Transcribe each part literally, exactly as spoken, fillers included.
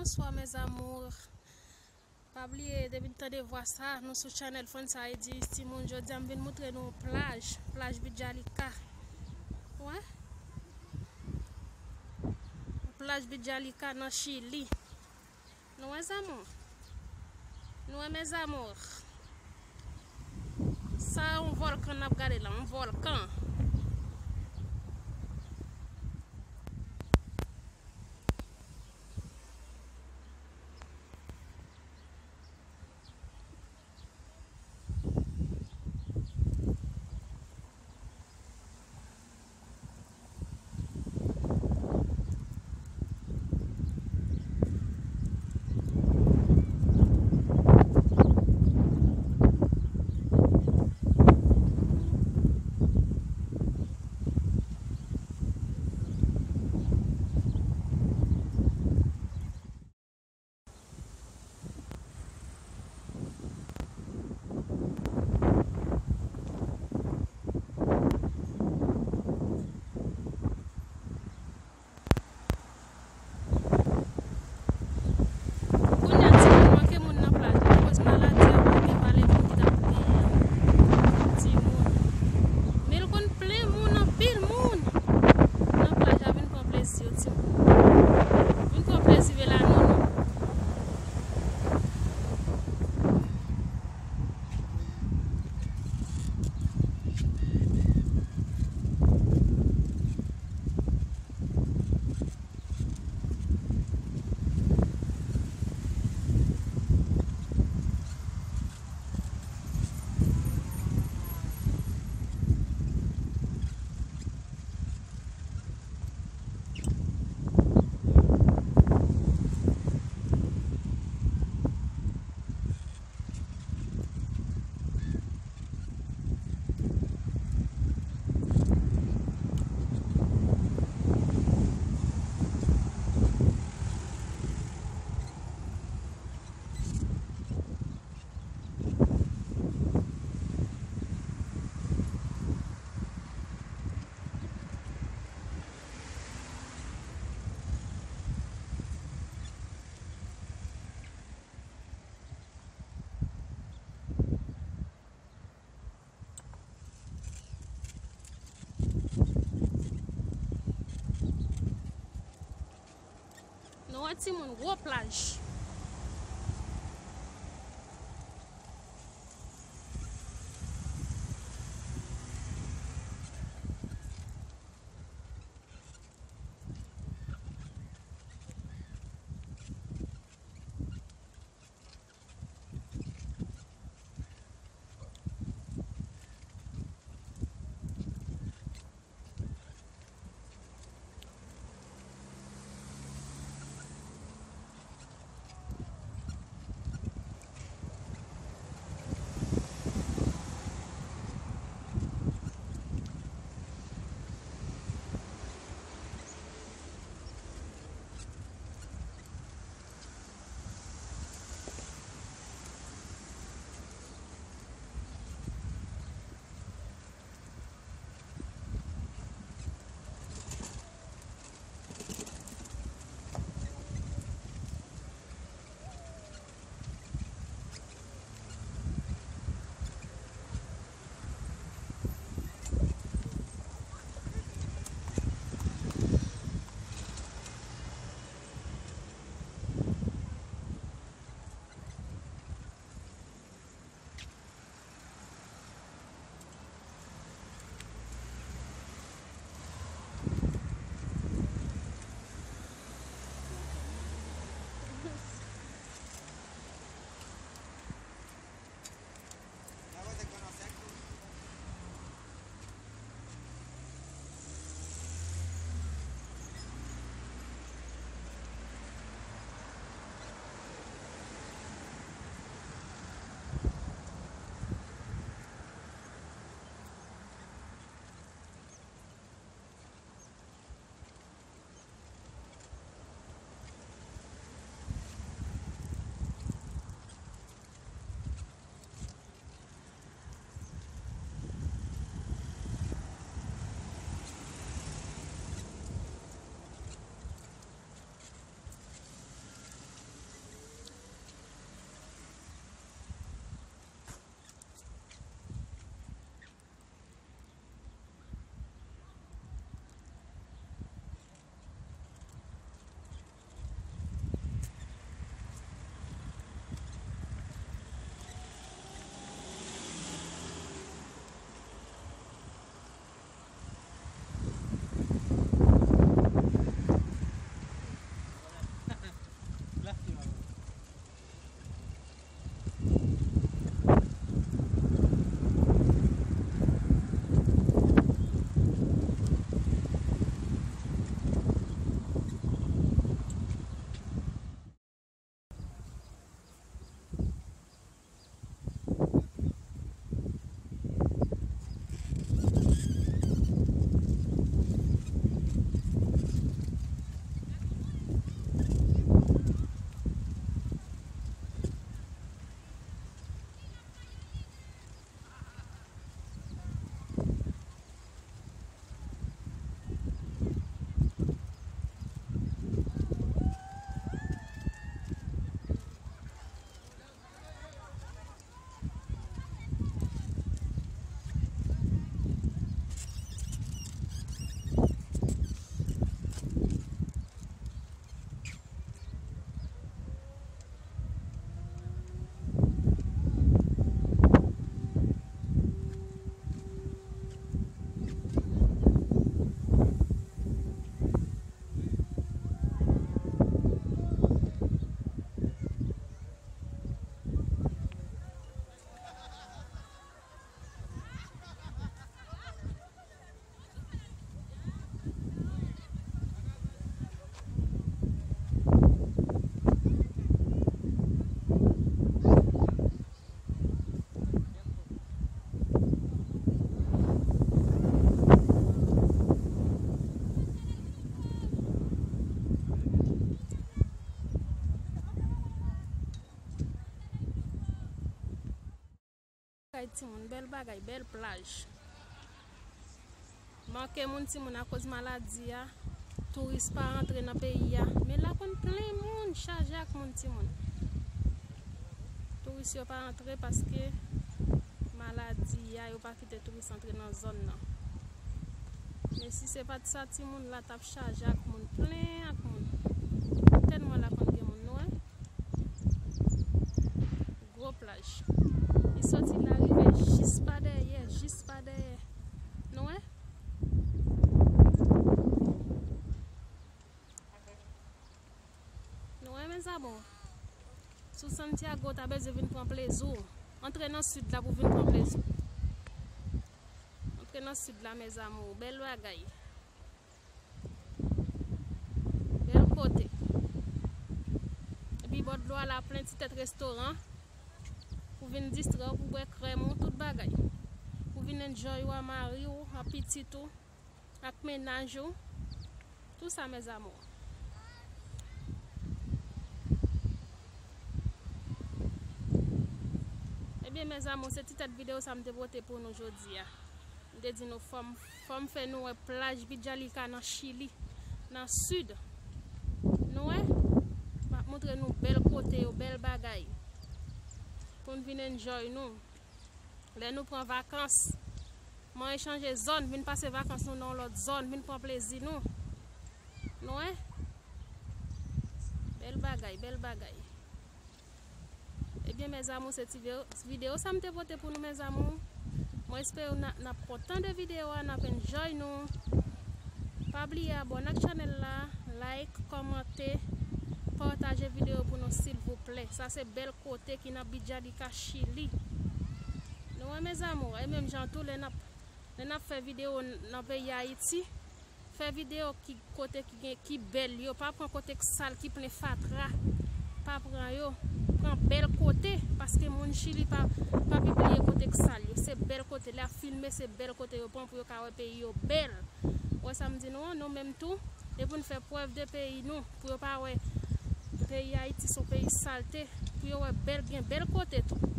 Bonsoir mes amours. Pa bliye, depi n tande vwa sa, nou sou channel Fancy Idis, timoun. Jodi a m vin moutre nou yon plaj, plaj Bidjalika. Wè? Plaj Bidjalika nan Chili. Nou wè zanmi? Nou wè mes amours? Sa yon vòlkan n ap gade la, yon vòlkan. Kounye a, timoun, manke moun nan plaj la. Akoz maladi a, manke vale moun ki t ap peye a. Timoun. Men l konn plen moun, anpil moun. Nan plaj la, vin pran plezi w, timoun. Vin pran plezi velanon nou. Nou wè timoun, gwo plaj. Timoun, bèl bagay, bèl plaj. Manke moun timoun akoz maladi a. Touris pa rantre nan peyi a. Men la konn plen moun, chaje ak moun timoun. Touris yo pa rantre paske maladi a, yo pa kite touris antre nan zòn nan. Men si se pa t sa, timoun la t ap chaje ak moun, plen ak moun. Tèlman la konn gen moun, nou wè. Gwo plaj. Li soti la rive jis pa dèyè, jis pa dèyè. Nou wè? Nou wè, mes amours? Sou Santiago, w ta bezwen vin pran plezi w. Antre nan sid la pou vin pran plezi w. Antre nan sid la, mes amours. Bèl bagay. Bèl kote. Epi bò dlo a la plen ti tèt restoran. Pou vin distrè w, pou bwè krèm ou, tout bagay. Pou vin enjoy ou a mari w, a pitit ou, ak mennaj ou. Tout sa, mes amours. Ebyen, mes amours, se ti tèt videyo sa m te pote pou nou jodi a. M te di nou fò m, fò m fè nou wè plaj Villarrica nan Chili, nan sid. Nou wè? M ap montre nou bèl kote yo, bèl bagay. Pou n vin enjoy nou. Lè nou pran vakans, manyen chanje zòn, vin pase vakans nou nan yon lòt zòn, vin pran plezi nou. Nou wè? Bèl bagay, bèl bagay. Ebyen, mes amours, se ti ve-, videyo sa m te pote pou nou, mes amours. Mwen espere n a, n ap kontan de videyo a, n ap enjoy nou. Pa bliye abòne ak chanèl la, like, kòmante, pataje videyo pou nou, silvouplè. Sa se bèl kote ki nan Villarrica, Chili. Nou wè, mes amours, e menm jan tou, lè n ap, lè n ap fè videyo nan peyi Ayiti, fè videyo ki kote ki gen, ki bèl yo. Pa pran kote k sal, ki plen fatra. Pa pran yo. Pran bèl kote, paske moun Chili pa, pa pibliye kote k sal yo. Se bèl kote. Lè y ap filme, se bèl kote yo pran pou yo ka wè peyi yo bèl. Ou wè sa m di nou an? Nou menm tou, e pou n fè prèv de peyi nou, pou yo pa wè peyi Ayiti se yon peyi salte, pou yo wè bèl, gen bèl kote tou.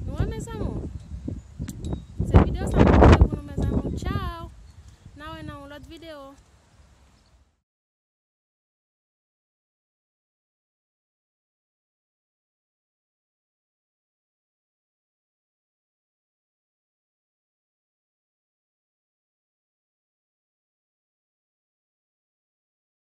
Nou wè, mes amours? Se videyo sa m te pote pou nou, mes amours. Tchao! N a wè nan yon lòt videyo.